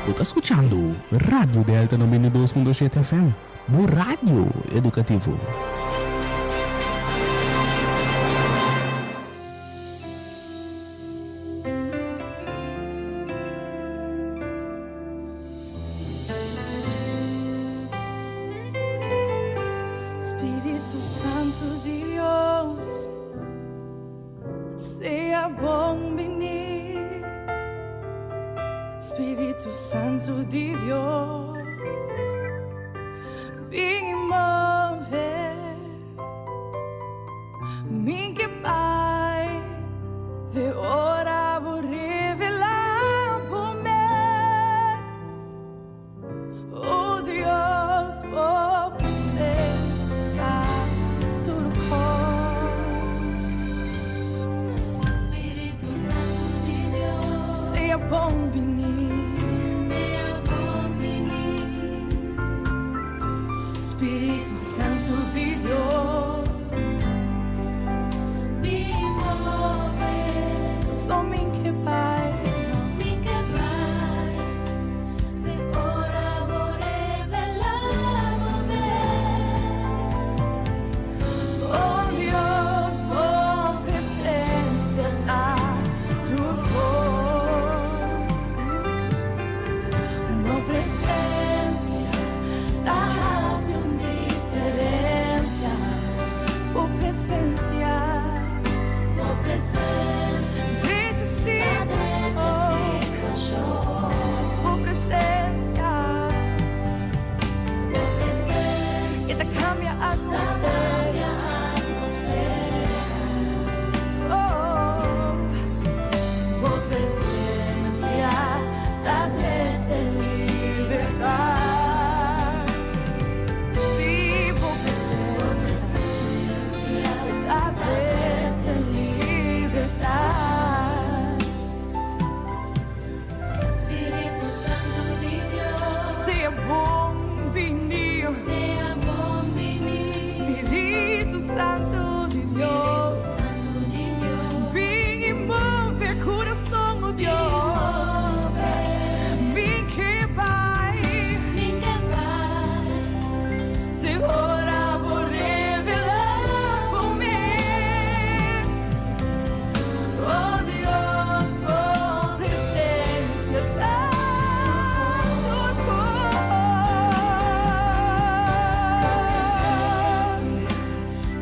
Bo ta skuchando Radio Delta 92.7 FM, bo radio edukativo. Spiritu Santu Dios, sea bon bini. Spiritu Santu di Dios, bin i move. Mi ke bai de ora bo revelá bo mes. O Dios, bo presencia ta tur kos. Spiritu Santu di Dios. Sea bon bini. Sea bon bini. Spiritu Santu di Dios. Bin move. So mi ke bai, no. Mi ke bai. Te ora bo revelá bo mes. Oh Dios, bo presencia ta tur kos. Bo presencia ta hasi un diferencia. Bo presencia. Bo presencia. Drecha Ta drecha situacion. situacion. Bo presencia. Bo presencia. E ta cambia Ta atmosfera. cambia atmosfera. Oh, bo presencia ta trece libertad. Sí, bo presencia ta trece libertad. Spiritu Santu di Dios. Sea bon bini. Sea bon bini. Spiritu Santu di Dios. Spiritu Santu di Dios. Bin i move curason, oh Dios. Move. Mi ke bai. Mi ke bai. Te ora bo revelá bo mes. Oh Dios, bo presencia ta tur kos.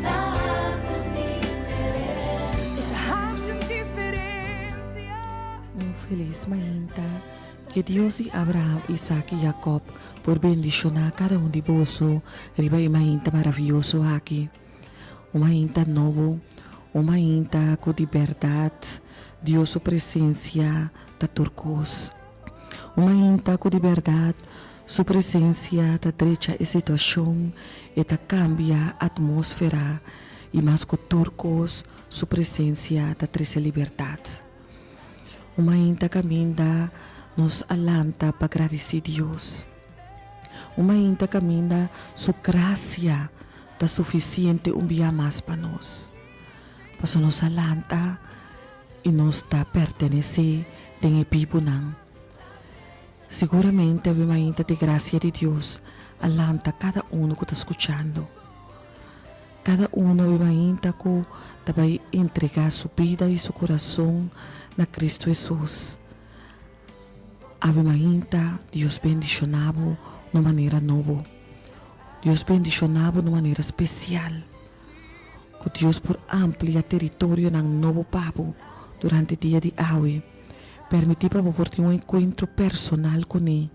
Ta hasi un diferencia. Hasi un diferencia. Un felis mainta. Ke Dios di Abraham, Isaac i Jacob por bendishoná kada un di boso riba e mainta maravioso aki. Un mainta nobo, un mainta ku di bèrdat Dios su presensia ta tur kos. Un mainta ku di bèrdat su presensia ta drecha e situashon, e ta kambia atmósfera i mas ku tur kos su presensia ta trese libertat. Un mainta kaminda nos a lanta pa gradisí Dios. Un mainta kaminda su grasia ta sufisiente un bia mas pa nos. Pasobra nos a lanta i nos ta pertenesé den e bibunan. Siguramente awe mainta di grasia di Dios a lanta kada unu ku ta skuchando. Kada unu awe mainta ku ta bai entregá su bida i su kurason na Kristu Hesus. Awe mainta Dios bendishoná bo na un manera nobo. Dios bendishoná bo na un manera spesial. Ku Dios por amplia teritorionan nobo pa bo durante dia di awe. Permití pa bo por tin un enkuentro personal kuné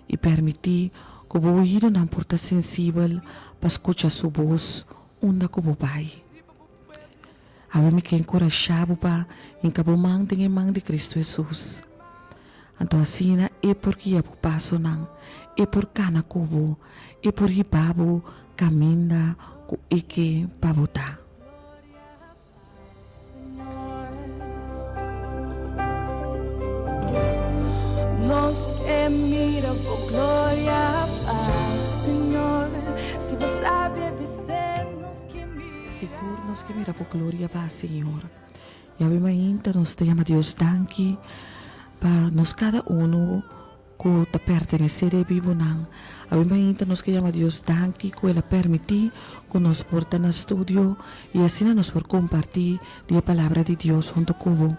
i permití ku bo oídonan por ta sensibel pa skucha su bos unda ku bo bai. Awe mi ke enkurashá bo pa hinka bo man den e man di Kristu Hesus. Anto asina e por guia bo pasonan, e por kana ku bo, e por hiba bo kaminda ku e ke pa bo ta. Nos ke mira bo gloria pa Señor Si bo sabi bis'é nos ke mira Sigur nos ke mira bo gloria pa Señor. Yahweh mainta nos ta yama Dios danki pa nos kada uno. ku ta pertenesé di e bibunan. Awe mainta nos ke yama Dios danki ku el a permití ku nos por ta na studio i asina nos por kompartí di e Palabra di Dios huntu ku bo.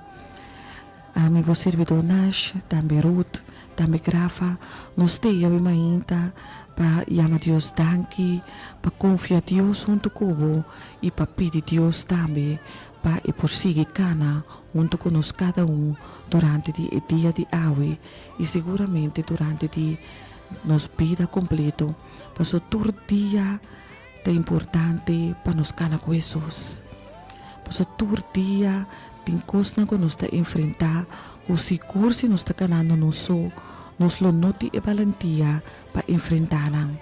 Ami bo sirbidó Nash, tambe Ruth, tambe Grafa, nos t'ei awe mainta pa yama Dios danki, pa konfia Dios huntu ku bo i pa pidi Dios tambe pa e por sigui kana huntu ku nos kada un durante di e dia di awe i siguramente durante di nos bida kompleto. Pasobra tur dia ta importante pa nos kana ku Hesus. Pasobra tur dia tin kosnan ku nos ta enfrentá ku sigur si nos ta kanando nos so, nos lo no tin e balentia pa enfrentá nan.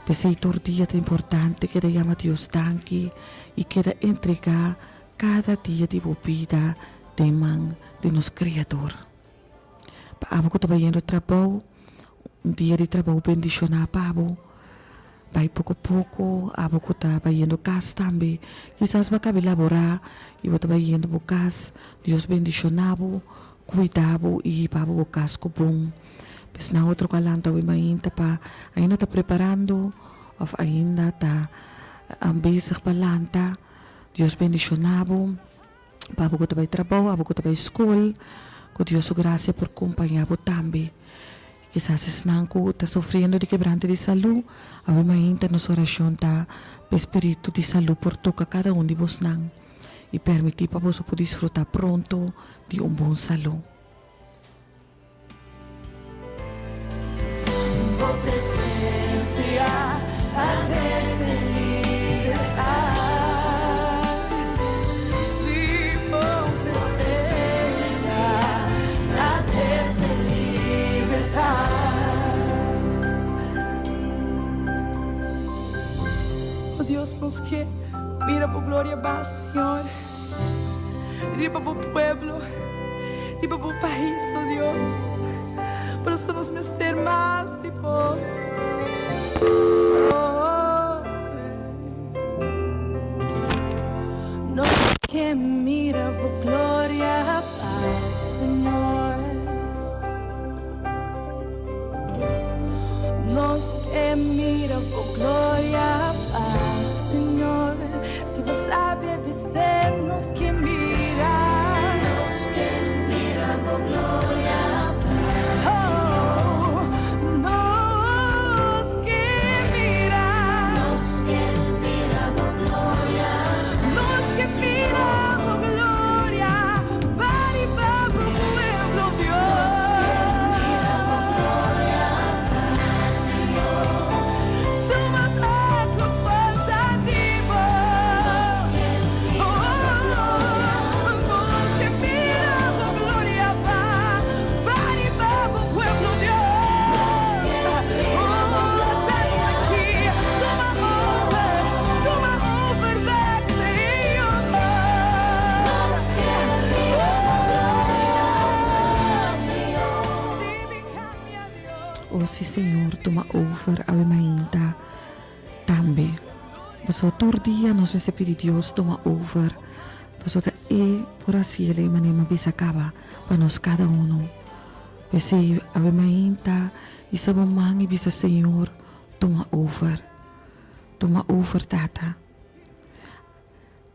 P'esei tur dia ta importante keda yama Dios danki i keda entregá kada dia di bo bida den man di nos Kreador. Pa abo ku ta bayendo trabou, un dia di trabou bendishoná pa bo. Bai poko poko, abo ku ta bayendo kas tambe. Kisas bo a kabi laborá i bo ta bayendo bo kas. Dios bendishoná bo, kuida bo i hiba bo bo kas ku bon. Pues nan otro ku a lanta awe mainta pa ainda ta preparando òf ainda ta bezig pa lanta, Dios bendishoná bo. Pa abo ku ta bai trabou, abo ku ta bai skol, ku Dios su grasia por kompañá bo tambe. Kisas esnan ku ta sufriendo di kebrante di salú, awe mainta nos orashon ta pa e spiritu di salú por toka kada un di bosnan i permití pa boso por disfrutá pronto di un bon salú. Bo presencia ta trece libertad. Sí, bo presencia ta trece libertad. Oh Dios, nos ke mira bo gloria ba, Señor, riba bo pueblo, riba bo pais, oh Dios. Por eso nos mester mas di bo. Oh, Nos ke mira bo gloria pa, Señor. Nos ke mira bo gloria pa, Señor. Si bo sabi bis'é, nos ke mira. Nos ke mira bo gloria pa, Señor. Nos ke mira. Nos ke mira bo gloria pa, Nos ke mira bo gloria pa riba bo pueblo, Dios. Nos ke mira bo gloria pa, Señor. Tuma bek lo falta di bo. Nos ke mira bo gloria Nos ke mira bo gloria pa pa riba bo pueblo, Dios. Nos ke mira bo gloria pa, Señor. Tuma over bek, Señor. Nos ke mira bo gloria pa, Señor. Si mi cambia, Dios. O si Señor tuma over awe mainta tambe. Pasobra tur dia nos mester pidi Dios tuma over, pasobra ta E por hasiel e manera mi a bisa caba pa nos cada uno. P'esei awe mainta hisa bo man i bisa Señor tuma over, tuma over Tata.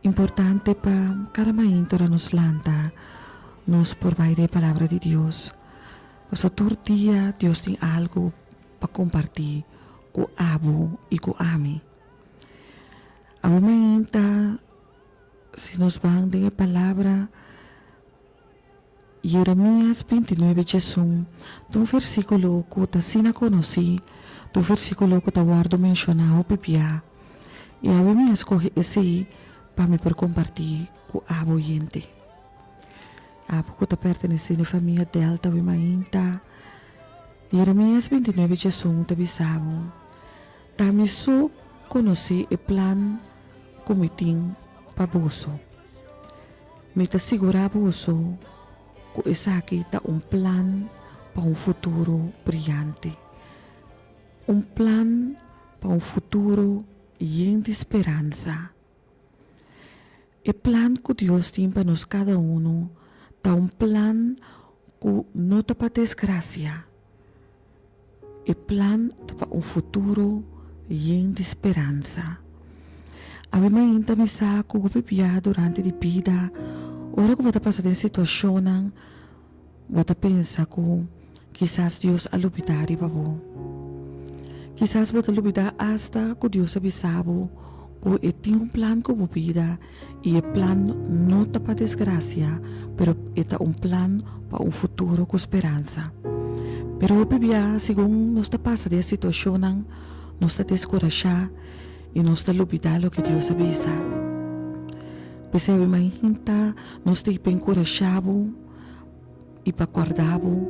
Importante pa kada mainta ora nos lanta nos por bai den e palabra di Dios. Pasobra tur dia Dios tin algu pa kompartí ku abo i ku ami. Awe mainta si nos ban den e palabra Jeremias 29 djesun ta un versíkulo ku ta asina konosí, ta un versíkulo ku ta wòrdu menshoná hopi bia. I awe mi a skohe esei pa mi por kompartí ku abo oyente. Abo ku ta pertenesé na e famia Delta awe mainta, Jeremias 29 djesun ta bisa bo, Ta mi so konosé e plan ku mi tin pa boso. Mi ta sigurá boso ku esaki ta un plan pa un futuro briante, un plan pa un futuro yen di speransa. E plan ku Dios tin pa nos kada unu ta un plan ku no ta pa desgrasia. E plan ta pa un futuro yen di speransa. Awe mainta mi sa ku hopi bia durante di bida ora ku bo ta pasa den situashonnan bo ta pensa ku kisas Dios a lubidá riba bo. Kisas bo ta lubidá asta ku Dios a bisa bo ku e tin un plan ku bo bida i e plan no ta pa desgrasia pero e ta un plan pa un futuro ku speransa. Pero hopi bia segun nos ta pasa den situashonnan nos ta deskurashá i nos ta lubidá loke Dios a bisa. P'esei awe mainta nos ta pa enkurashá bo i pa kòrda bo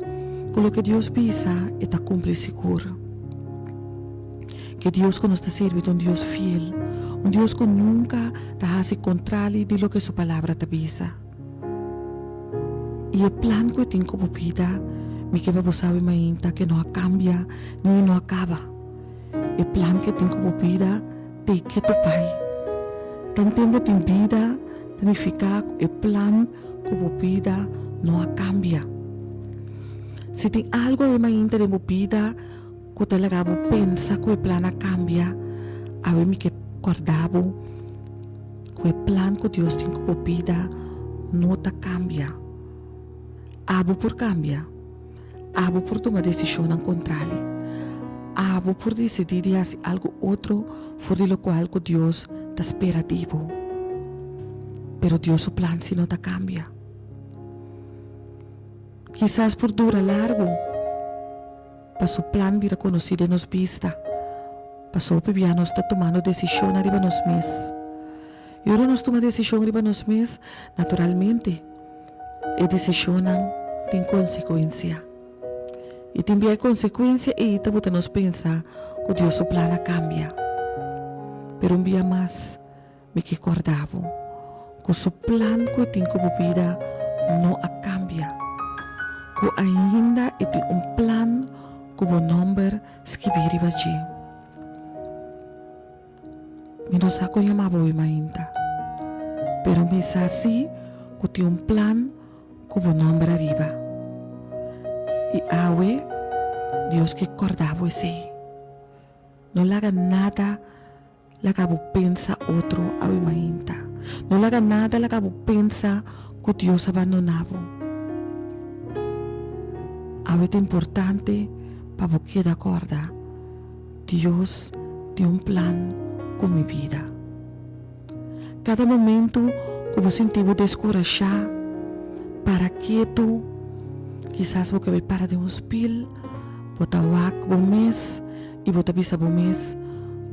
ku loke Dios bisa e ta kumpli sigur. Ke Dios ku nos ta sirbi ta un Dios fiel, un Dios ku nunka ta hasi kontrali di loke su Palabra ta bisa. I e plan ku e tin ku bo bida, mi ke pa bo sabi mainta ke no a kambia ni e no a kaba. E plan ke tin ku bo bida t'ei ketu bai. Tanten bo tin bida ta nifiká ku e plan ku bo bida no a kambia. Si tin algu awe mainta den bo bida ku ta laga bo pensa ku e plan a kambia, awe mi ke kòrda bo ku e plan ku Dios tin ku bo bida no ta kambia. Abo por kambia. Abo por tuma desishonnan kontrali. Abo por disidí di hasi algu otro for di lokual ku Dios ta spera di bo. Pero Dios su plan si no ta kambia. Kisas por dura largu pa su plan bira konosí den nos bista, pasobra hopi bia nos ta tumando desishonnan riba nos mes. I ora nos tuma desishon riba nos mes, naturalmente e desishonnan tin konsekuensia. I tin bia e konsekuensia ei ta buta nos pensa ku Dios su plan a kambia. Pero un bia mas mi ke kòrda bo ku su plan ku e tin ku bo bida no a kambia, ku ainda e tin un plan ku bo nòmber skibí riba dje. Mi no sa kon yama bo mainta, pero mi sa si ku tin un plan ku bo nòmber ariba. I awe Dios ke kòrda bo esei. No laga nada laga bo pensa otro awe mainta. No laga nada laga bo pensa ku Dios a bandoná bo. Awe ta importante pa bo keda kòrda. Dios tin un plan ku mi bida. Kada momentu ku bo sinti bo deskurashá, para ketu, kisas bo ke bai para den un spil, bo ta wak bo mes i bo ta bisa bo mes,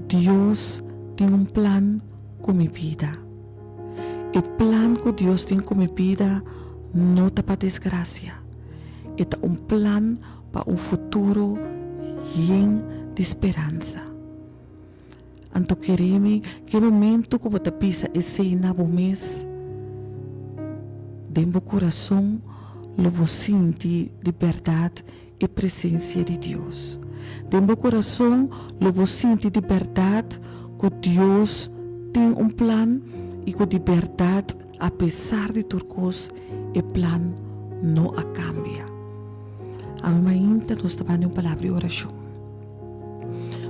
Dios tin un plan ku mi bida. E plan ku Dios tin ku mi bida no ta pa desgrasia, e ta un plan pa un futuro yen di speransa. Anto kere mi ku e momento ku bo ta bisa esei na bo mes, den bo kurason lo bo sinti di bèrdat e presensia di Dios. Den bo kurason lo bo sinti di bèrdat ku Dios tin un plan i ku di bèrdat Apesar di tur kos, e plan no a kambia. Awe mainta nos ta bani un palabra di orashon.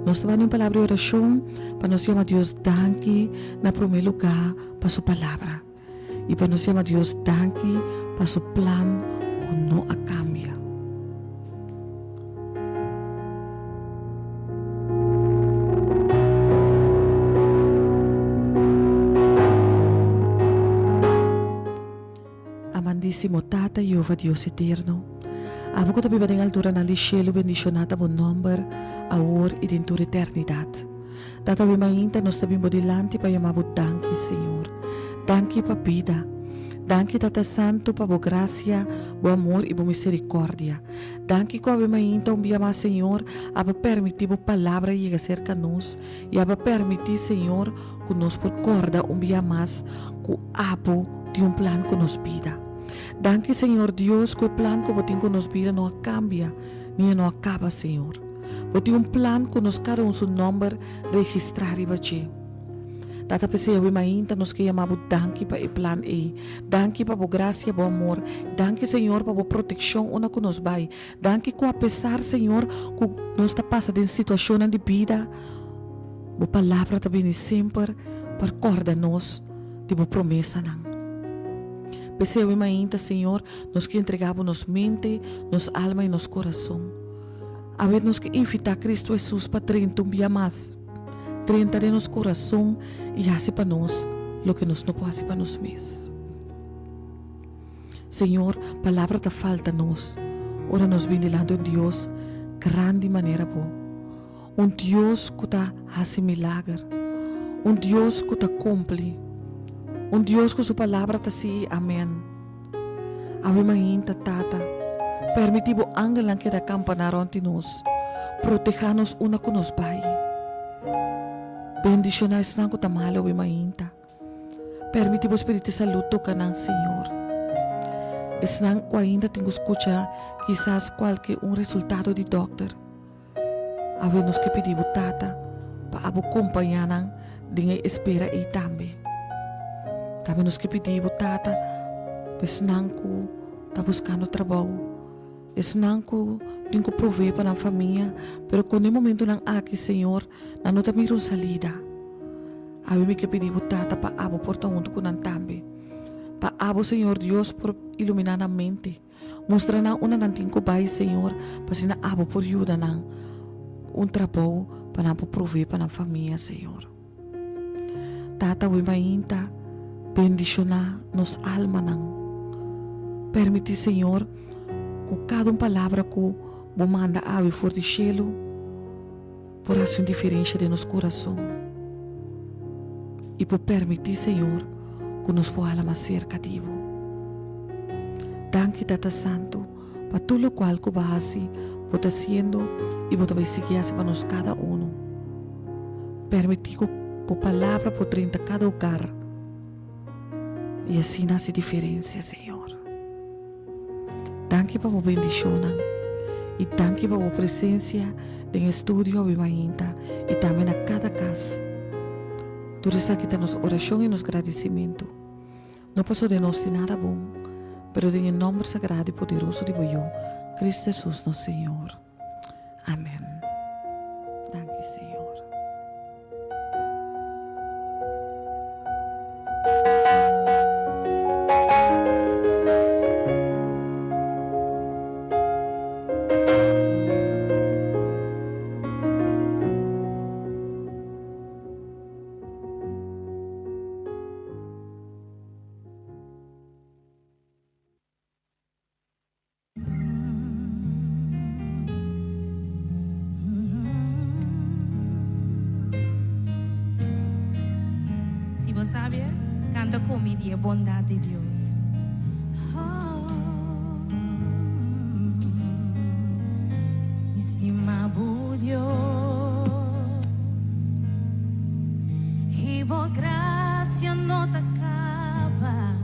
Nos ta bani un palabra di orashon pa nos yama Dios danki na promé lugá pa su palabra i pa nos yama Dios danki pa su plan ku no a kambia. Amandísimo Tata Jehova Dios eterno, abo ku ta biba den alturanan di shelu bendishoná ta bo nòmber awor i den tur eternidat. Tata awe mainta nos ta bin bo dilanti pa yama bo danki Señor. Danki pa bida. Danki Tata Santu pa bo grasia, bo amor i bo miserikòrdia. Danki ku awe mainta un bia mas Señor a bo permití bo palabra yega serka nos i a bo permití Señor ku nos por kòrda un bia mas ku abo tin un plan ku nos bida. Danki Señor Dios ku e plan ku bo tin ku nos bida no a kambia ni e no a kaba Señor. Bo tin un plan ku nos kada un su nòmber registrá riba dje. Tata p'esei awe mainta nos ke yama bo danki pa e plan ei. Danki pa bo grasia, bo amor. Danki Señor pa bo protekshon unda ku nos bai. Danki ku apesar Señor ku nos ta pasa den situashonnan di bida, bo palabra ta bini semper pa kòrda nos di bo promesanan. P'esei awe mainta Señor nos ke entregá bo nos mente, nos alma i nos kurason. Awe nos ke invitá Kristu Hesus pa drenta un bia mas. Drenta den nos kurason i hasi pa nos loke nos no por hasi pa nos mes. Señor, palabra ta falta nos ora nos bin dilanti un Dios grandi manera Bo, un Dios ku ta hasi milager, un Dios ku ta kumpli, un Dios ku su palabra ta sí i amen. Awe mainta, Tata, permití Bo angelnan keda kampaná rònt di nos, protehá nos unda ku nos bai. Bendishoná esnan ku ta malu awe mainta. Permiti bo Spiritu di salud toca nan, Señor. Esnan cu ainda tin cu scucha kisas cualke un resultado di dokter. Awe nos ke pidi bo Tata pa abo compaña nan den e espera ey tambe. Tambe nos ke pidi bo Tata pa esnan cu ta buscando trabou, esnan cu tin cu provee pa nan famia, pero cu na e momentonan aki, Señor, nan no ta mira un salida. Awe mi ke pidi bo Tata pa abo por ta huntu ku nan tambe. Pa abo, Señor Dios, por iluminá nan mente. Mustra nan unda nan tin ku bai, Señor, pa asina abo por yuda nan ku un trabou pa nan por provee pa nan famia, Señor. Tata, awe mainta bendishoná nos almanan. Permití, Señor, ku kada un palabra ku bo manda awe for di shelu, por hasi un diferensha den nos kurason i por permití, Señor, ku nos por hala mas serka di Bo. Danki, Tata Santu, pa tur lokual ku Bo a hasi, Bo ta hasiendo i Bo ta bai sigui hasi pa nos kada unu. Permití ku Bo Palabra por drenta kada hogar i asina hasi diferensia, Señor. Danki pa bo bendishonnan i danki pa bo presensia den e studio awe mainta i tambe na kada kas. Tur esaki ta nos orashon i nos gradisimentu. No paso den nos tin nada bon, pero den e nomber sagrado i poderoso di bo Yu, Cristo Jesus nos Señor. Amen. Danki Señor. Si bo sabia, canta cu mi di e bondad di Dios. Mi stima bo Dios, y bo gracia no ta caba.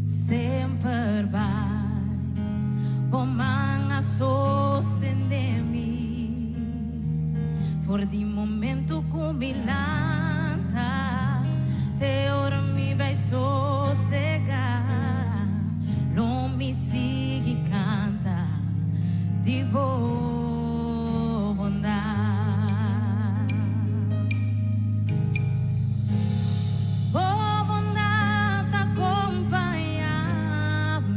Semper bai bo man a sostendé mi for di momento ku mi lanta te ora mi bai sosegá lo mi sigui kanta di bo bondat. Bo bondat ta kompañá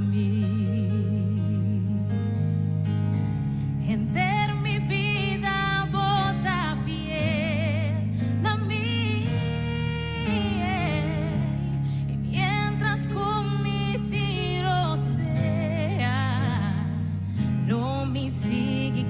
mi henter mi bida, bo ta fiel na mi i mientras ku mi tin rosea lo mi sigui.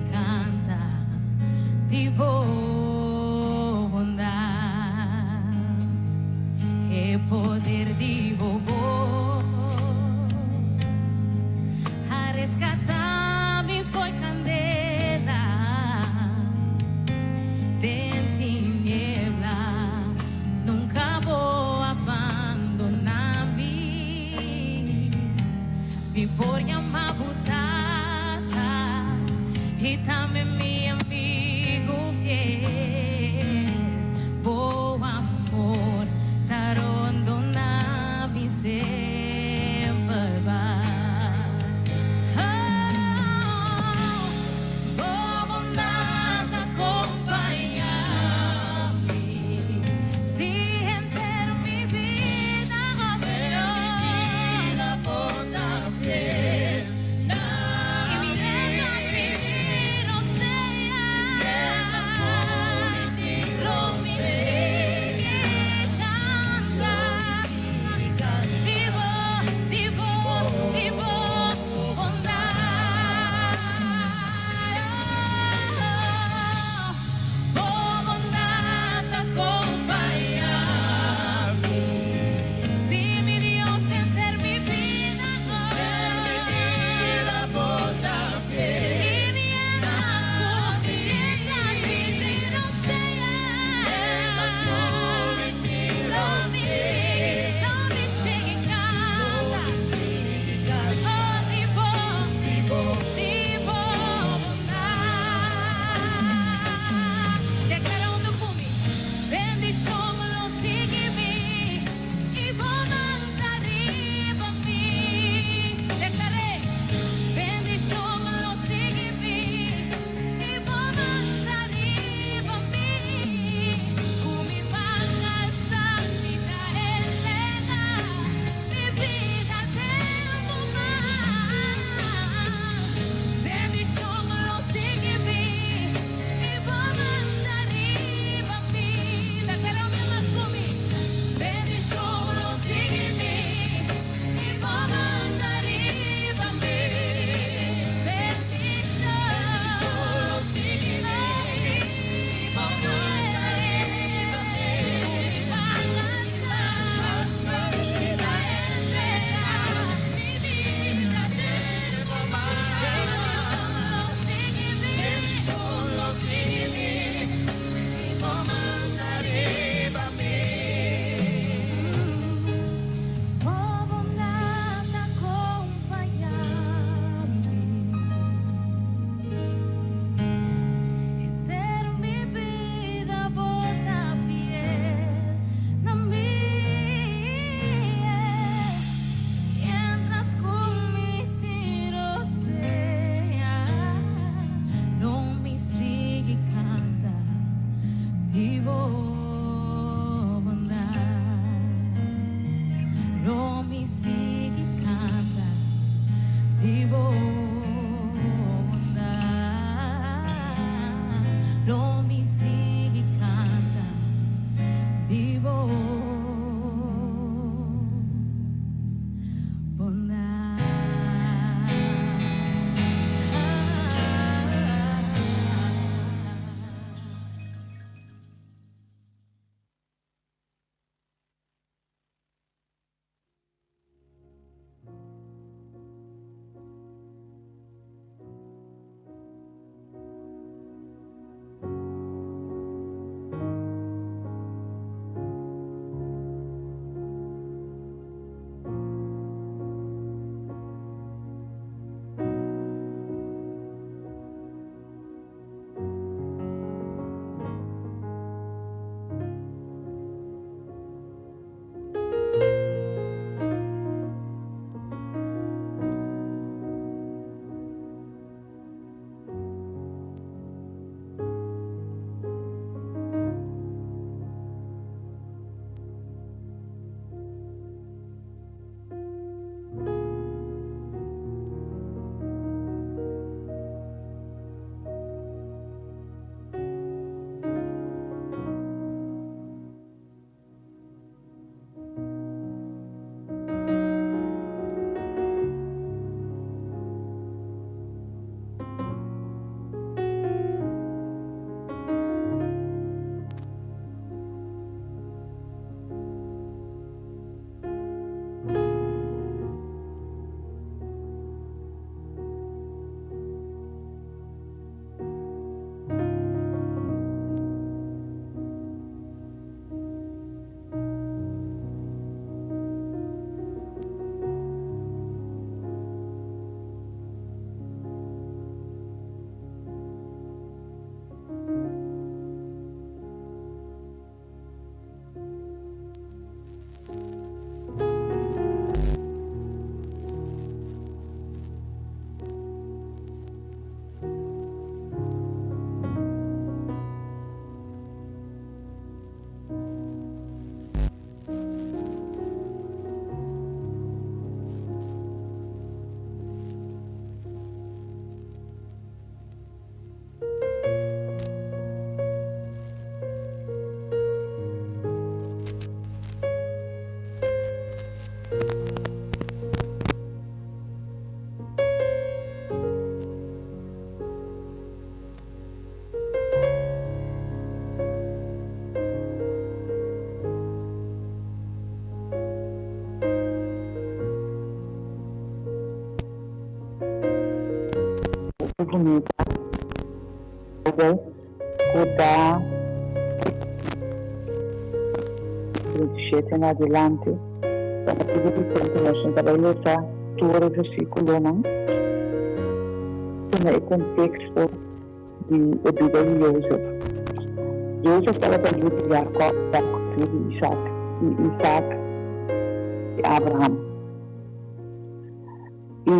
Di bo bondad. Lo mi sigui canta di bo bondad. Lo mi sigui canta di bo bondad. Hopi bunita Bijbel ku ta 37 na adilanti. Pa motibu di tempu nos no ta bai lesa tur e versíkulonan. Tuma e konteksto di e bida di Jozef. Jozef tabata yu di Jakòb, Jakòb yu di Isak, i Isak di Abraham. I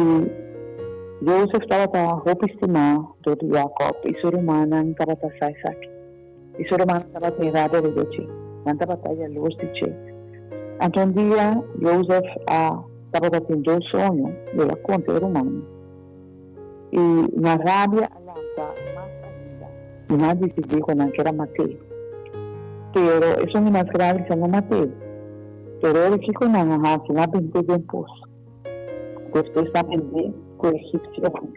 Jozef tabata hopi stimá dor di Jakòb, i su rumannan tabata sa esaki. I su rumannan tabatin rabia riba dje, nan tabata yalurs di dje. Anto un dia Jozef a tabata tin dos soño, i el a konta e rumannan. I nan rabia a lanta mas ainda, i nan a disidí ku nan kier a mat'é. Pero esun di mas grandi bisa, No mat'é. Pero ora kiko nan a hasi? Nan a bent'é den pos. Despues nan bend'é ku egipsionan.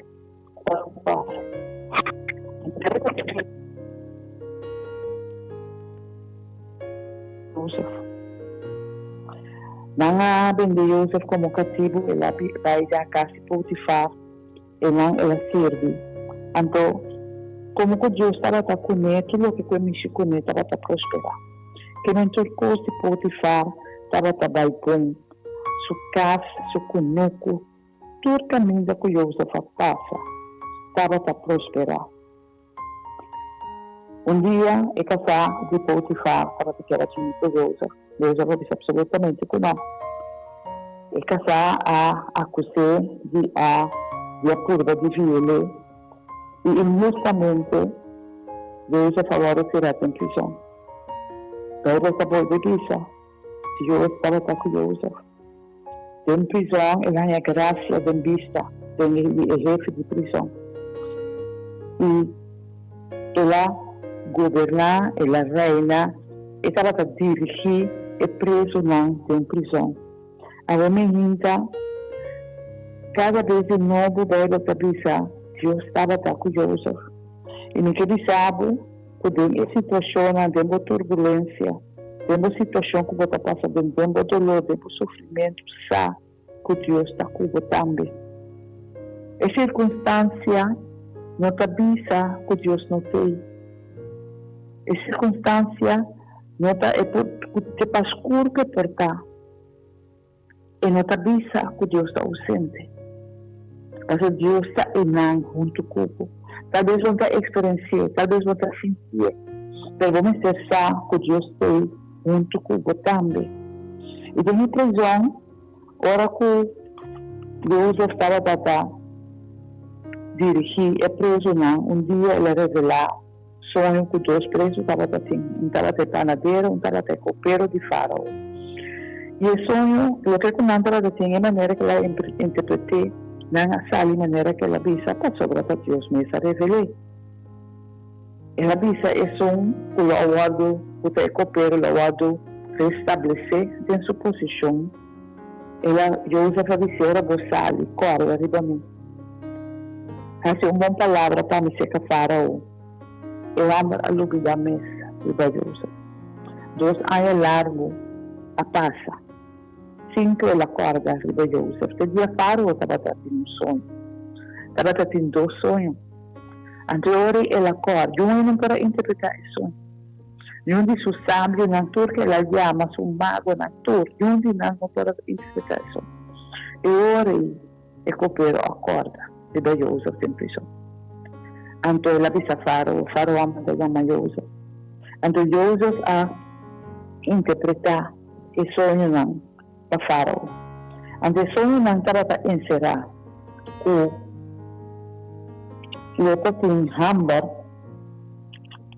Josef. Nan a bende Josef komo katibu, el a bai den a kas di Potifar, einan el a sirbi. Anto, komo ku Dios tabata kuné, tur loke ku e mishi kuné tabata prosperá. Kimen tur kos di Potifar tabata bai bon, su kas, su kunuku, Tur kaminda ku Jozef a pasa tabata prosperá. Un dia e kasá di Potifar tabata kier a djuni ku Jozef. Jozef a bisa apsolutamente ku nò. E kasá a akus'é di a di a purba di viol'é i inhustamente Jozef a wòrdu tirá den prizòn. Beibel ta bolbe bisa, Dios tabata ku Jozef. Den prizòn el haña grasia den bista den di e hefe di prizòn. I el a goberná, el a reina, e tabata dirigí e prezunan den prizòn. Awe mi hinta, kada bes di nobo Beibel ta bisa, Dios tabata ku Jozef. I mi ke bisa bo ku den e situashonnan, den bo turbulensia, den bo situashon ku bo ta pasa den, den bo doló, den bo sufrimentu, sa ku Dios ta ku bo tambe. E sirkunstansia no ta bisa ku Dios no t'ei. E sirkunstansia no ta e por ku te pa skur ku e por ta. E no ta bisa ku Dios ta ousente. Pasobra Dios ta einan huntu ku bo. Tal bes bo no ta eksperensi'é, tal bes bo no ta sintié, pero bo mester sa ku Dios t'ei huntu ku bo tambe. I den e prizòn, ora ku Jozef tabata ta dirigí e prezunan, un dia el a revelá Soño ku dos prezu tabata tin, un tabata e panadero, un tabata e kopero di Fárao. I e soño, loke ku nan tabata tin, e manera ku el a interpret'é, nan a sali manera ku el a bisa, pasobra ta Dios mes a revel'é. El a bisa esun ku lo a wòrdu, ku ta e kopero, lo a wòrdu restablesé den su posishon. El a, Jozef a bis'é, Ora bo sali, kòrda riba mi. Hasi un bon palabra pa mi serka Fárao. E hòmber a lubidá mes riba Jozef. Dos aña largu a pasa sin ku el a kòrda riba Jozef. Te dia Fárao tabata tin un soño. Tabata tin dos soño. Anto e ora ei el a kòrda. Niun hende no por a interpretá e soño. Niun di su sabionan tur ku el a yama, su magonan tur, niun di nan no por a interpretá e soño. E ora ei. E kopero a kòrda riba Jozef den prison. Anto el a bisa Fárao, Fárao a manda yama Jozef. Anto Jozef a interpretá e soñonan pa Fárao. Anto e soñonan tabata enserá ku lo ta tin hamber,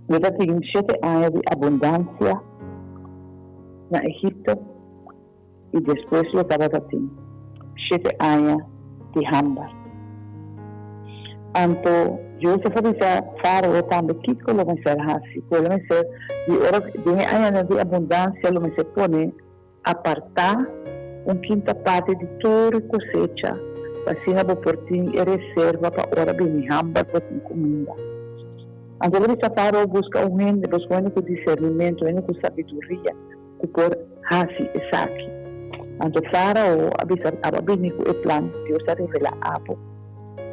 lo ta tin shete aña di abundansia na Egipto. i despues lo tabata tin shete aña di hamber. Anto Josef a bisa Fárao tambe kiko lo mester hasi, ku el mester di ora den e añanan di abundansia lo mester pone apartá un kinta parti di tur e kosecha pa asina bo por tin e reserva pa ora bini hamber bo tin kuminda. Anto el a bisa Fárao, Buska un hende, buska un hende ku disernimentu, un hende ku sabiduria. ku por hasi esaki. Anto Fárao a bisa, Abo a bini ku e plan, Dios a revelá abo.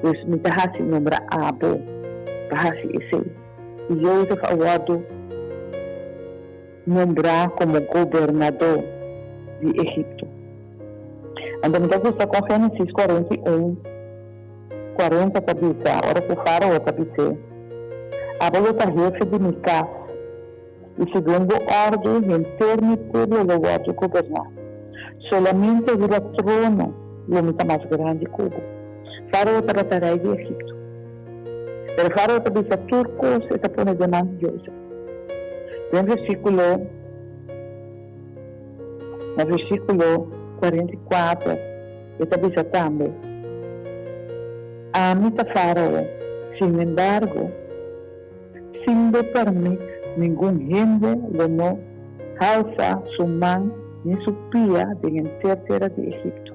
Dus mi ta hasi nombra abo pa hasi esei. I Jozef a wòrdu nombrá komo gobernadó di Egipto. Anto mi ta gusta kon Génesis 41, 40 ta bisa, ora ku Fárao ta bis'é, Abo lo ta hefe di mi kas. I segun bo òrdu henter mi pueblo lo wòrdu goberná. Solamente riba trono lo mi ta mas grandi ku bo. Fárao tabata rei di Egipto. Pero Fárao ta bisa tur kos e ta pone den man di Jozef. Den versíkulo na versíkulo 44 e ta bisa tambe, Ami ta Fárao, sinembargo, Sin bo permit ningun hende lo no halsa su man ni su pia den henter tera di Egipto.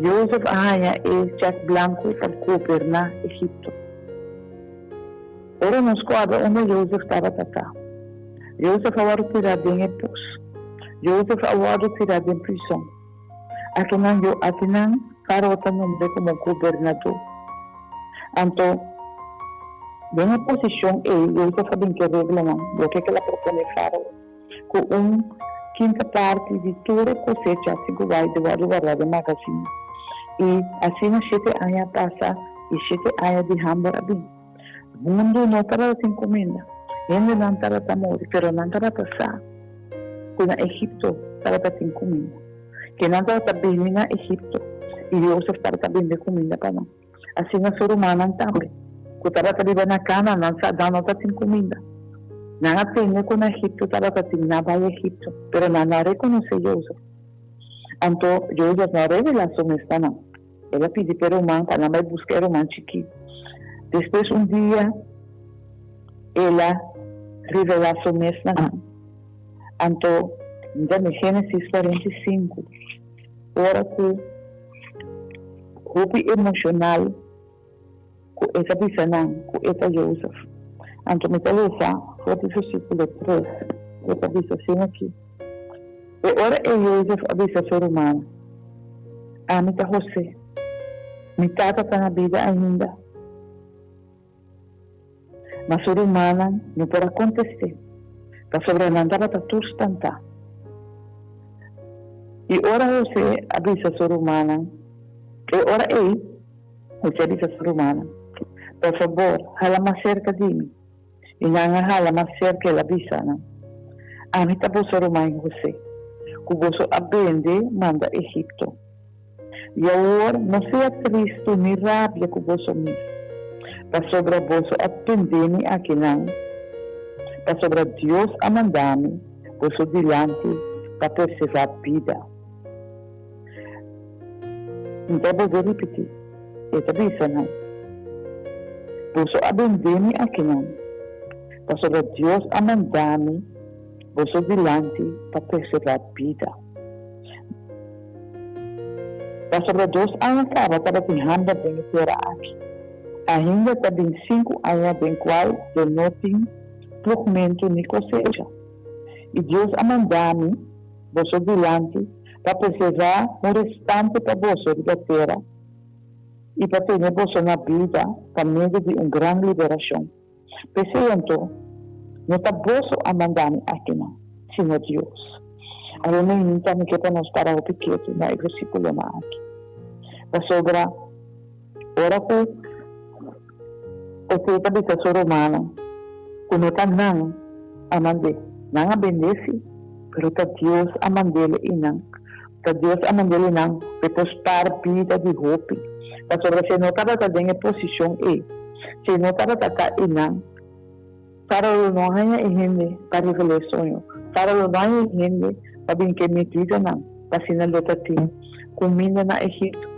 Jozef a haña e chèk blanku pa goberná Egipto. Ora nos kòrda unda Jozef tabata ta. Jozef a wòrdu tirá den e pos. Jozef a wòrdu tirá den prison. Akinan yo akinan Fárao ta nombr'é komo gobernadó. Anto, den e posishon ei, Yosef a bin ku e reglanan, loke ku el a proponé Fárao, ku un kinta parti di tur e kosecha tin ku bai di wòrdu wardá den magazin. I asina shete aña a pasa i shete aña di hamber a bin. Mundu no tabata tin kuminda, hendenan tabata muri, pero nan tabata sa ku na Egipto tabata tin kuminda. Ke nan tabata bini na Egipto, i Yosef tabata bende kuminda pa nan. Asina su rumannan tambe, ku tabata biba na Kanaan, nan sa nan no tatin kuminda. Nan a tende ku na Egipto tabata tin nan a bai Egipto, pero nan no a rekonosé Jozef. Anto Jozef no a revelá su mes pa nan. El a pidi pa e ruman pa nan bai buska e ruman chikí. Despues un dia el a revelá su mes na nan. Anto mi ta den Génesis 45, ora ku hopi emoshonal ku e ta bisa nan ku e ta Jozef. Anto mi ta lesa for di versíkulo tres, e ta bisa asina aki, E ora ei Jozef a bisa su rumannan, Ami ta José. Mi tata ta na bida ainda? Ma su rumannan no por a kontest'é, pasobra nan tabata tur spantá. I ora José a bisa su rumannan, e ora ei José a bisa su rumannan, Por fabor, hala mas serka di mi. I nan a hala mas serka, el a bisa nan, Ami ta boso ruman José, ku boso a bende manda Egipto. I awor no sea tristu ni rabia ku boso mes, pasobra boso a tende mi akinan, pasobra Dios a manda mi boso dilanti pa preservá bida. Mi ta bolbe ripití, e ta bisa nan, Boso a bende mi akinan, pasobra Dios a manda mi boso dilanti pa preservá bida. Pasobra dos aña kaba tabatin hamber den e tera aki. Ainda ta bin sinku aña den kual lo no tin plugmentu ni kosecha. I Dios a manda mi boso dilanti pa preservá un restante pa boso riba tera i pa tene boso na bida pa medio di un gran liberashon. P'esei anto, no ta boso a manda mi akinan, sino Dios. Awor mainta mi ke pa nos para hopi ketu na e versíkulonan aki. Pasobra ora ku José ta bisa su rumannan ku no ta nan a mand'é, nan a bend'é sí, pero ta Dios a mand'é einan. Ta Dios a mand'é einan pa e por spar bida di hopi. Pasobra si e no tabata den e posishon ei, Si e no tabata ta einan, Faro lo no haña e hende pa revel'é e soño. Faro lo no haña e hende pa bin ku e medidanan pa asina lo ta tin kuminda na Egipto.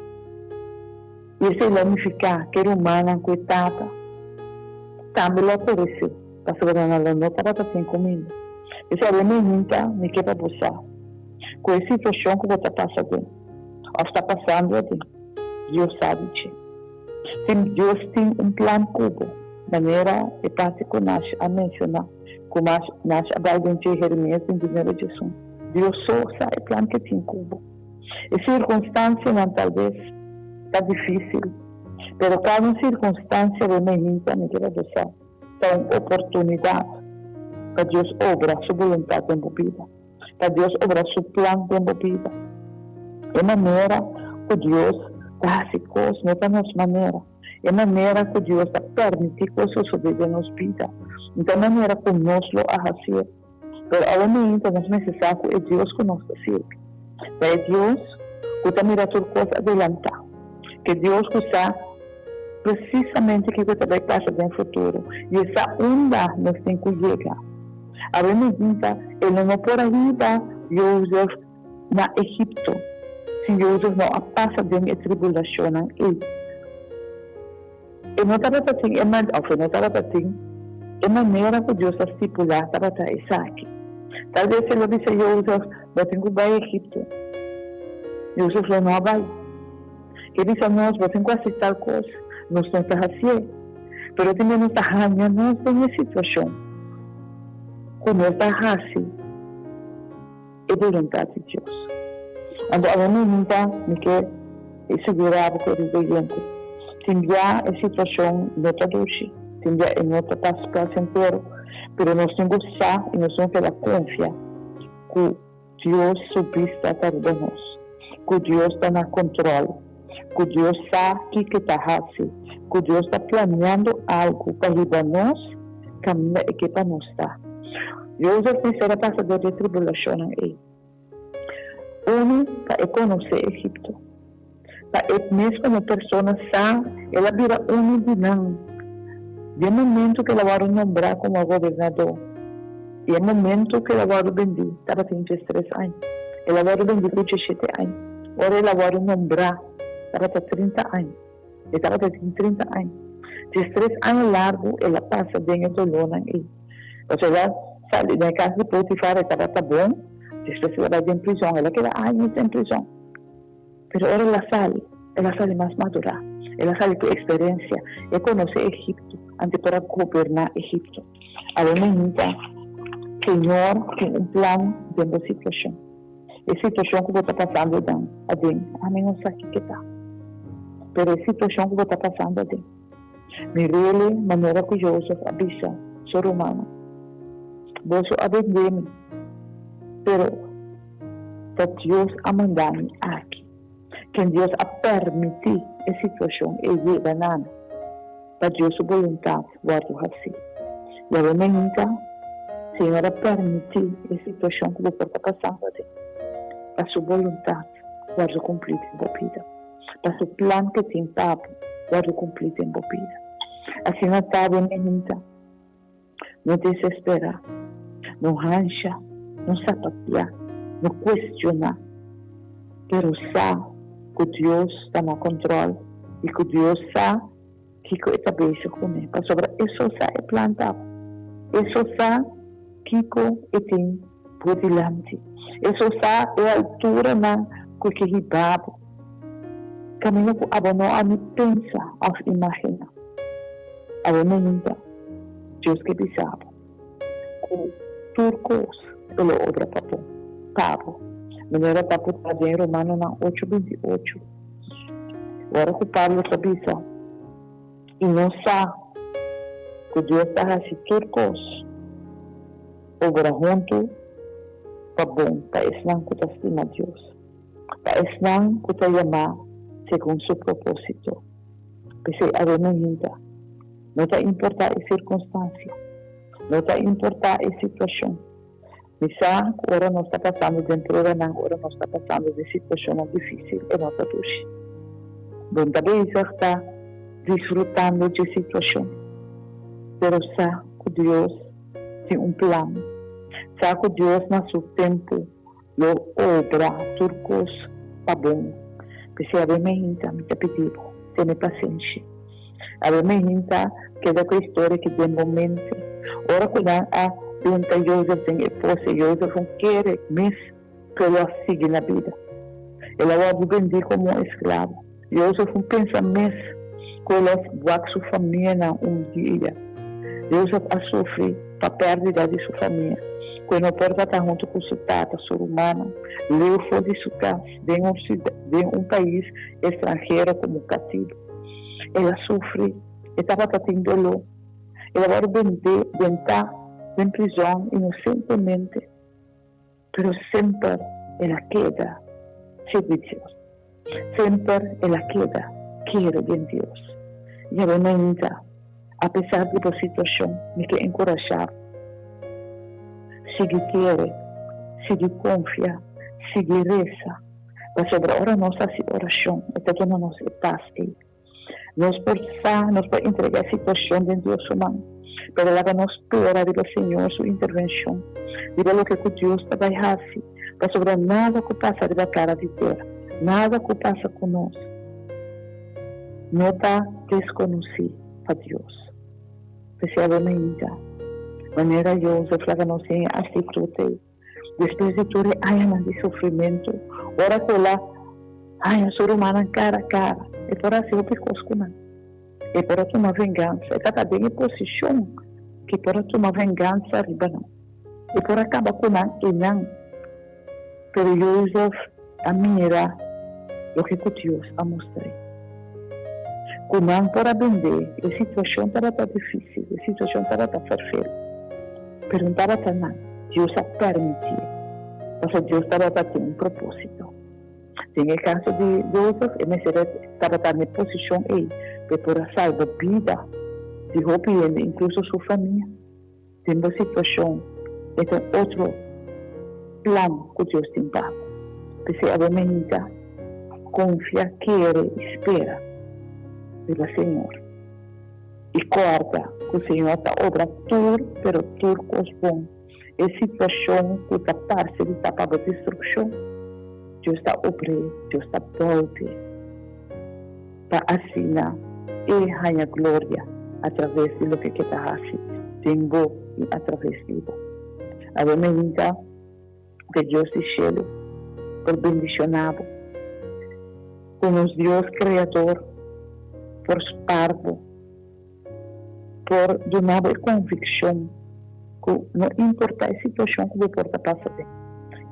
I esei lo a nifiká ku e rumannan ku e tata tambe lo a peresé, pasobra nan lo no tabata tin kuminda. Esei awe mainta mi ke pa bo sa ku e situashon ku bo ta pasa den òf ta pasando aden, Dios sa di dje. Tin Dios tin un plan ku bo, manera e parti ku Nash a menshoná, ku mas Nash a bai den dje Jeremias 29 diesun. Dios so sa e plan ke tin ku bo. E sirkunstansianan talbes ta difísil, pero kada un sirkunstansia bo mehita mi keda bo sa ta un oportunidat pa Dios obra su boluntat den bo bida. Pa Dios obra su plan den bo bida. E manera ku Dios ta hasi kos no ta nos manera. E manera ku Dios ta permití kos sosodé den nos bida no ta e manera ku nos lo a hasié. Pero awe mainta nos mester sa ku e Dios ku nos ta sirbi ta e Dios ku ta mira tur kos adelantá, ku e Dios ku sa presisamente kiko ta bai pasa den futuro i e sa unda nos tin ku yega. Awe mainta e lo no por a hiba Jozef na Egipto si Jozef no a pasa den e tribulashonnan ei. E no tabata tin e man, òf e no tabata tin e manera ku Dios a stipulá tabata esaki. Tal bes e lo bisa Jozef, Bo tin ku bai Egipto. Jozef lo no a bai. E bisa nos, Bo tin ku hasi tal kos. Nos no ta hasié. Pero tin bes nos ta haña nos den e situashon ku nos ta hasi e boluntat di Dios. Anto awe mainta mi ke sigurá bo, kerido oyente, tin bia e situashon no ta dushi, tin bia e no ta pas plasentero, pero nos tin ku sa i nos tin ku keda konfia ku Dios su bista ta riba nos, ku Dios ta na kontròl, ku Dios sa kiko e ta hasi, ku Dios ta planiando algu pa hiba nos kaminda e ke pa nos ta. Jozef mester a pasa dor di e tribulashonnan ei. Unu, pa e konosé Egipto. Pa e mes komo persona sa el a bira unu di nan den momentu ku el a wòrdu nombrá komo gobernadó. I e momento ku el a wòrdu bendí tabatin diestres aña. El a wòrdu bendí ku diesshete aña. Ora el a wòrdu nombrá tabata 30 aña. E tabata tin 30 aña. 13 aña largu el a pasa den e dolónan ei. Pasobra el a sali den e kas di Potifar, e tabata bon, despues el a bai den prizòn. El a keda años den prizòn. Pero ora el a sali, el a sali mas madurá. El a sali ku eksperensia. E konosé Egipto antes por a goberná Egipto. Awe mainta, Señor tin un plan den bo situashon. E situashon ku bo ta pasando dan aden, ami no sa kiko ta. Pero e situashon ku bo ta pasando aden, mi rele manera ku Josef a bisa su rumannan, Boso a bende mi, pero ta Dios a manda mi aki. Ken Dios a permití e situashon ei yega na mi, pa Dios su boluntat wòrdu hasí. Yahweh mainta, Señor a permití e situashon ku bo por ta pasando aden, pa Su boluntat wòrdu kumplí den bo bida, pa Su plan ku tin pa bo wòrdu kumplí den bo bida. Asina ta, bo mainta, no desesperá, no hansha, no sapateá, no kuestioná, pero sa ku Dios ta na kontròl i ku Dios sa kiko e ta bezig kuné, pasobra e so sa e plan ta, e so sa kiko e tin bo dilanti, e so sa e alturanan ku e ke hiba bo, kaminda ku abo no a ni pensa òf imaginá. Awe mainta Dios ke bisa bo ku tur kos e lo obra pa bon pa bo, manera ta putá den Romanonan ocho 28. Ora ku Pablo ta bisa, I nos sa ku Dios ta hasi tur kos obra huntu pa bon pa esnan ku ta stima Dios, pa esnan ku ta yamá segun su propósito. P'esei awe mainta, no ta importá e sirkunstansia, no ta importá e situashon. Mi sa ku ora nos ta pasando den pruebanan, ora nos ta pasando den situashonnan difísil, e no ta dushi. Bo no ta bezig ta disfrutando dje situashon, pero sa ku Dios tin un plan. Sa ku Dios na su tempu lo obra tur kos pa bon. P'esei awe meinta mi ta pidi bo, tene pasenshi. Awe meinta keda ku e historia ki den bo mente. Ora ku nan a benta Jozef den e pos e Jozef un kere mes ku el a sigui na bida. El a wòrdu bendí komo un esklabo. Jozef un pensa mes ku el a wak su famianan un dia. Jozef a sufri pa pèrdida di su famia, ku e no por ta ta huntu ku su tata, su rumannan, leu for di su kas, den un den un pais estranhero komo katibu. El a sufri, e tabata tin doló. El a wòrdu bendé, bentá den prizòn inosentemente. Pero semper el a keda sirbi Dios. Semper el a keda kere den Dios. Yahweh mainta, apesar di bo situashon, mi ke enkurashá bo. Sigui kere, sigui konfia, sigui resa, pasobra ora nos hasi orashon, e ta duna nos e pas ei. Nos por sa, nos por entregá e situashon den Dios su man, pero laga nos spera riba Señor su intervenshon, riba loke ku Dios ta bai hasi, pasobra nada ku pasa riba kara di tera, nada ku pasa ku nos, no ta deskonosí pa Dios. P'esei awe mainta, manera Jozef laga nos siña aktitut ei. Despues di tur e añanan di sufrimentu, ora ku el a haña su rumannan kara kara, e por hasi hopi kos ku nan. E por a tuma vengansa. E tabata den e posishon ku e por a tuma vengansa riba nan. E por a kaba ku nan einan. Pero Jozef a mira loke ku Dios a mustr'é. Ku nan por a bend'é, e situashon tabata difísil, e situashon tabata ferfel. Pero no tabata nan. Dios a permitié, pasobra Dios tabata tin un propósito. Den e kaso di Jozef, e mester tabata na e posishon ei pa e por a salba bida di hopi hende, inkluso su famia. Den bo situashon, e ta un otro plan ku Dios tin pa bo. P'esei abo meinta, konfia, kere i spera riba Señor. I kòrda ku Señor ta obra tur, pero tur kos bon. E situashon ku ta parse di ta pa bo destrukshon, Dios ta obr'é, Dios ta bolbe pa asina E haña gloria atraves di loke ke ta hasi den bo i atraves di bo. Awe mainta ku e Dios di shelu por bendishoná bo, ku nos Dios Kreador por spar bo. Por duna bo e konvikshon ku no importá e situashon ku bo por ta pasa den,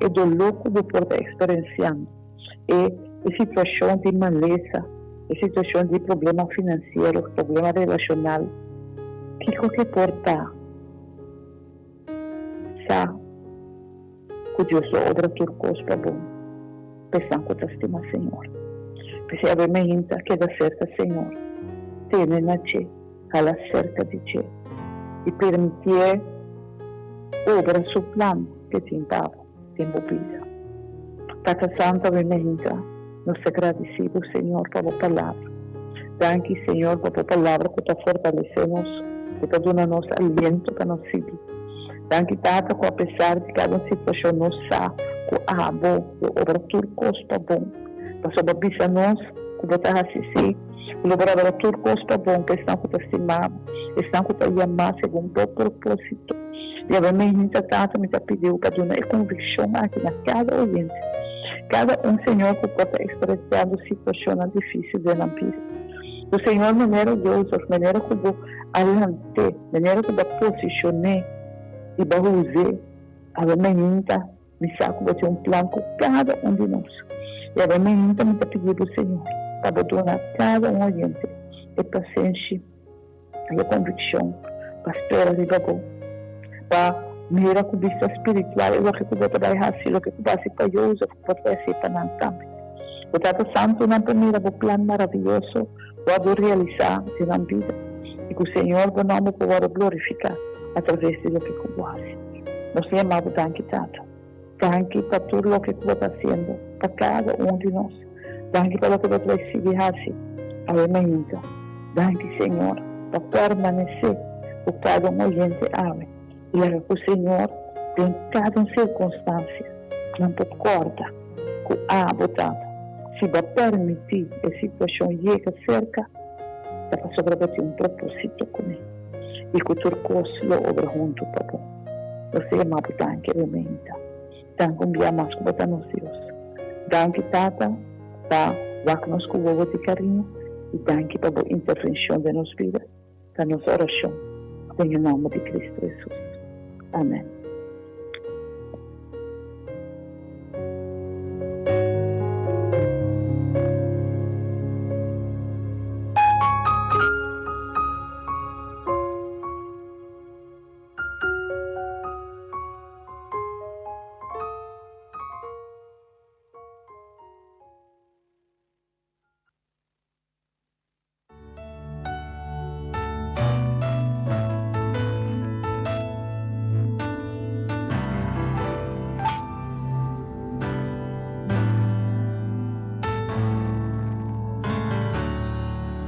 e doló ku bo por ta eksperensiando, e e situashon di malesa, e situashon di problema finansiero, problema relashonal, kiko ke por ta, sa ku Dios lo obra tur kos pa bon pa esnan ku ta stima Señor. P'esei awe meinta keda serka Señor, tene na dje, hala serka di dje i permitié obra su plan ku e tin pa bo den bo bida. Tata Santu, awe meinta nos ta gradisí bo, Señor, pa bo palabra. Danki, Señor, pa bo palabra ku ta fortalesé nos, ku ta duna nos aliento pa nos sigui. Danki, Tata, ku apesar di kada un situashon nos sa ku abo lo obra tur kos pa bon. Pasobra bo a bisa nos ku bo ta hasi esei, ku lo bo obra tur kos pa bon pa esnan ku ta stima bo, esnan ku ta yamá segun bo propósito. I awe mainta, Tata, mi ta pidi bo pa duna e konvikshon aki na kada oyente, kada un, Señor, ku por ta eksperensiando situashonnan difísil den nan bida. Ku Señor, manera Joseph, manera ku bo a lant'é, manera ku bo a posishon'é i bo a us'é, awe mainta mi sa ku bo tin un plan ku kada un di nos. I awe mainta mi ta pidi bo, Señor, pa bo duna kada un oyente e pasenshi i e konvikshon pa spera riba bo, pa mira ku bista spiritual e loke ku bo ta bai hasi, loke ku bo a hasi pa Joseph, ku bo ta bai hasi pa nan tambe. Bo Tata Santu, nan por mira bo plan maravioso wòrdu realisá den nan bida i ku Señor bo nòmber por wòrdu glorifiká atraves di loke ku bo hasi. Nos ta yama bo danki, Tata. Danki pa tur loke ku bo ta hasiendo pa kada un di nos. Danki pa loke bo ta bai sigui hasi awe mainta. Danki, Señor, pa permanesé ku kada un oyente awe i laga ku Señor den kada un sirkunstansia nan por kòrda ku abo, Tata. Si bo a permití e situashon yega serka, ta pasobra bo tin un propósito kuné i ku tur kos lo obra huntu pa bo. Nos ta yama bo danki awe mainta. Danki un bia mas ku bo ta nos Dios. Danki Tata pa wak nos ku wowo di kariño i danki pa bo intervenshon den nos bida. Ta nos orashon den e nòmber di Kristu Hesus. Amen.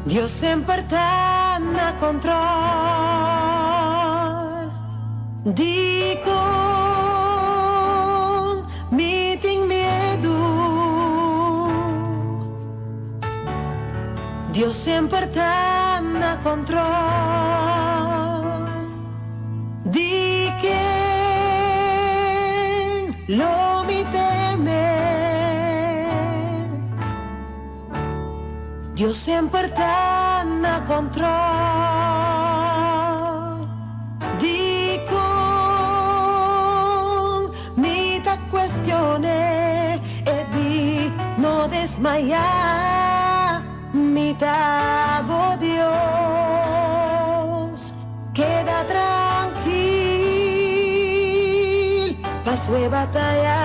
Dios semper ta na control. Dikon mi tin miedu? Dios semper ta na control. Di ken lo mi teme? Dios semper ta na control. Dikon mi ta cuestione e di no desmaya? Mi ta bo Dios, keda trankil, paso e bataya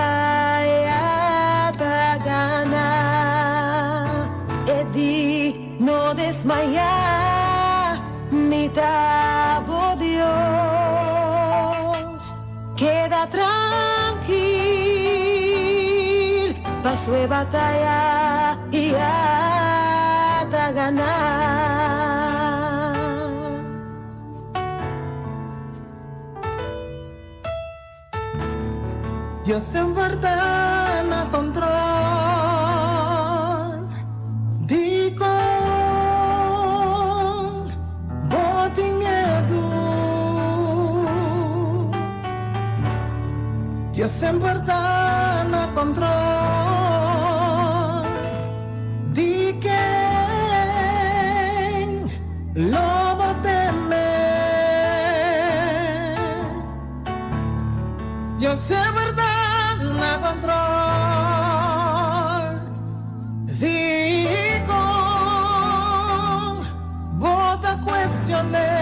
ya ta gana. E di no desmaya, mi ta bo Dios, keda trankil, paso e bataya ya ta gana. Dios semper ta na control. Dikon bo tin miedu? Dios semper ta na control. Di ken lo bo teme? Dios semper ta na control. Dikon bo ta cuestion'é?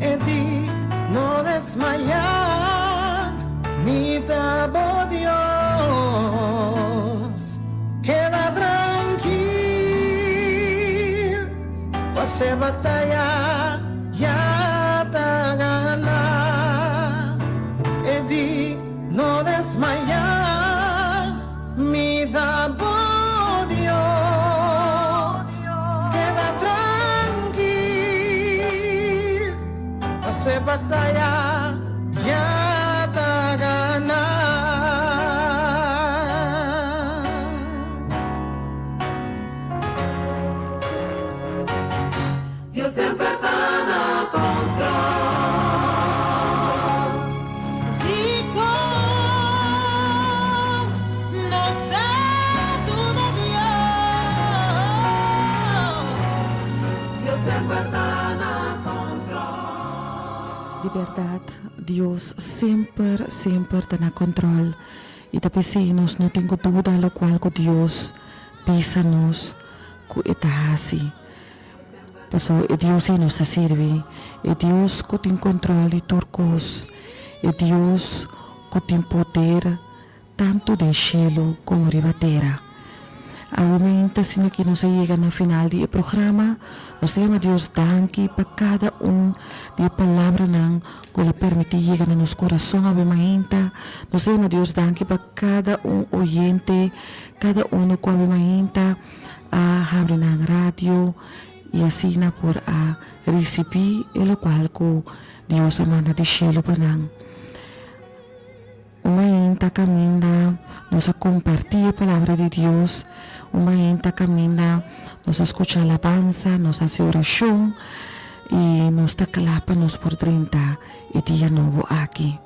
E di, No desmayá, mi ta bo Dios. Keda trankil, pas'e bataya ya ta gana. E di, No desmayá, mi ta bo Dios. Keda trankil, pas'e bataya ya ta gana. Dios semper ta na control. Dikon nos ta duda Dios? Dios semper ta na control. Di berdad, Dios semper, semper ta na control. I ta p'esei nos no tin ku duda lokual ku Dios bisa nos ku e ta hasi. Pasobra e Dios ei nos ta sirbi, e Dios ku tin kontrol di tur kos, e Dios ku tin poder tantu den shelu komo riba tera. Awe mainta asina ki nos a yega na final di e programa, nos ta yama Dios danki pa kada un di e palabranan ku el a permití yega na nos kurason awe mainta. Nos ta yama Dios danki pa kada un oyente, kada uno ku awe mainta a habri nan radio i asina por a risibí e lokual ku Dios a manda di shelu pa nan. Un mainta kaminda nos a kompartí e Palabra di Dios, un mainta kaminda nos a skucha alabansa, nos a hasi orashon i nos ta kla pa nos por drenta e dia nobo aki.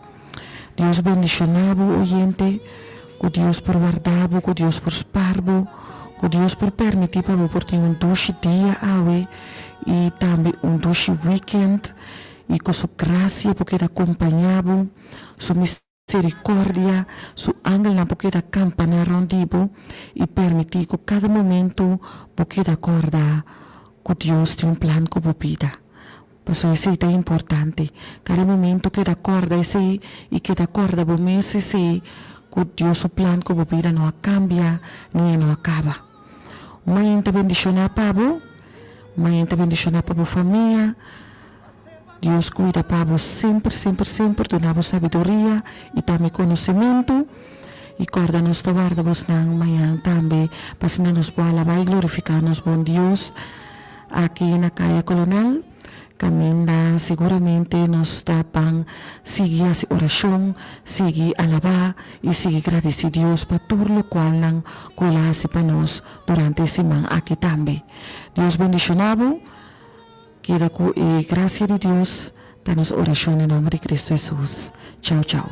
Dios bendishoná bo oyente, ku Dios por warda bo, ku Dios por spar bo, ku Dios por permití pa bo por tin un dushi dia awe i tambe un dushi weekend i ku su grasia por keda kompañá bo. Su misericordia, su angelnan por keda campana rond di bo y permiti cu cada momento bo keda corda cu Dios tin un plan cu bo bida. Pasobra esey ta importante. Cada momento keda corda esey y keda corda bo mes esey cu Dios su plan cu bo bida no a cambia ni e no a caba. Un mainta bendiciona pa bo, un mainta bendiciona pa bo famia. Dios cuida pa bo semper semper semper duna bo sabiduria y tambe conocimento y corda nos ta warda bosnan mañan tambe pa asina nos por alaba y glorifica nos bon Dios aki na Caya Colonel caminda seguramente nos ta ban sigui haci oracion sigui alaba y sigui gradici Dios pa tur locualnan cu el a haci pa nos durante e siman aki tambe Dios bendiciona bo. Keda ku e grasia di Dios ta nos orashon den nomber di Cristo Hesus. Chau chau.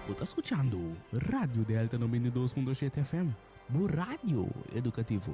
Bo ta skuchando Radio Delta 92.7 FM, bo radio edukativo.